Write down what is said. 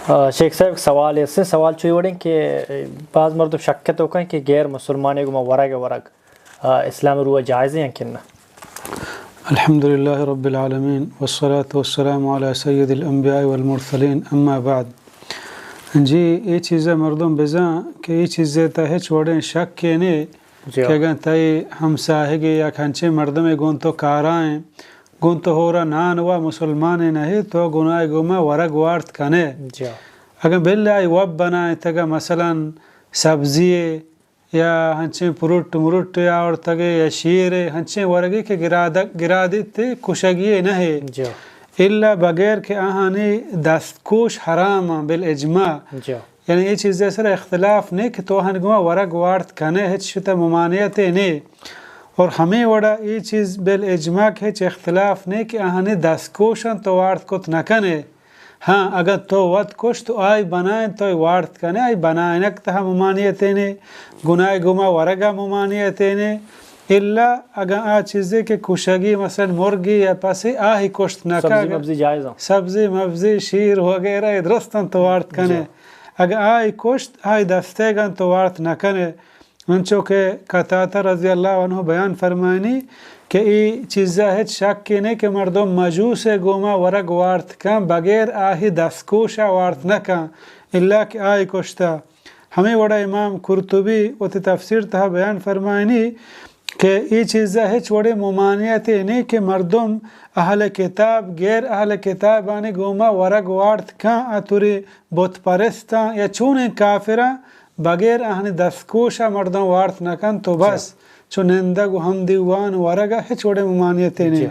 آ، شیخ صاحب، سوال است، سوال چوی وڑیں کہ باز مردم شک تو کن کہ غیر مسلمانے گما ورگ ورگ، آ، اسلام رو جائز ہیں کہ نہ؟ الحمدللہ رب العالمین، والصلاة والسلام علی سید الانبیاء والمرسلین، اما بعد۔ جی، اے چیزا مردم بزاں کہ اے چیزے تا ہچ وڑیں شک کے نے جی۔ کہ اگاں تئی ہمساہگے یا ہنچیں مردمے گون تو کارائیں، گون تو ہورا نان وا مسلمانے نہ، تو گناہ گوما ورگ وارت کنے۔ جی۔ اگاں بل آئی وب بنائیں تگا مثلاً سبزی یا ہنچیں پروٹ مروٹ یا آورتگے یا شیر ہنچیں ورگے کہ گرادگ، گرادیت کشگی نہ۔ جی۔ الا بغیر کہ آہانی دستکوش حرام، بالاجماع۔ جی۔ یعنی اے چیزے سر اختلاف نے کہ تو آہانی گما ورگ وارت کنے، ہچ شتا ممانعت نے۔ اور ہمیں وڑا اے چیز بالاجماع کہ ہچ اختلاف نے کہ آہانی دستکوشاں تو وارت کت نہ کنے۔ ہاں، اگاں تو وت کشت و آئی بنائیں تو وارت کنے، آئی بنائینک تہا ممانعت نے، گناہ گما ورگا ممانعت نے۔ الا اگاں آ چیزے کہ کشگی، مثلاً مرگی یا پسے، آہی کشت نہ سبزی کن۔ مبزی جائز ہیں۔ سبزی مبزی، شیر وغیرہ، اے درستاں تو وارت کنے۔ جی۔ اگاں آئی کشت، آئی دستیگاں تو وارت نہ کنے۔ انچو کہ قتادہ رضی اللہ عنہ بیان فرمائنی کہ اے چیزا ہچ شک نے کہ مردم مجوس گوما ورگ وارت کن، بغیر آہی دستکوشا وارت نہ کن، الا کہ آئی کشتا۔ ہمیں وڑا امام قرطبی وتی تفسیر تہا بیان فرمائنی کہ اے چیزا ہچ وڑے ممانعت نے کہ مردم اہل کتاب، غیر اہل کتابانی گوما ورگ وارت کن، اتوری بت پرستاں یا چونیں کافراں بغیر آہانی دستکوشا مردم وارت نہ کن تو بس۔ جی۔ چو نندگ و ہم دیوان ورگا ہچ وڑے ممانعت نے۔ جی۔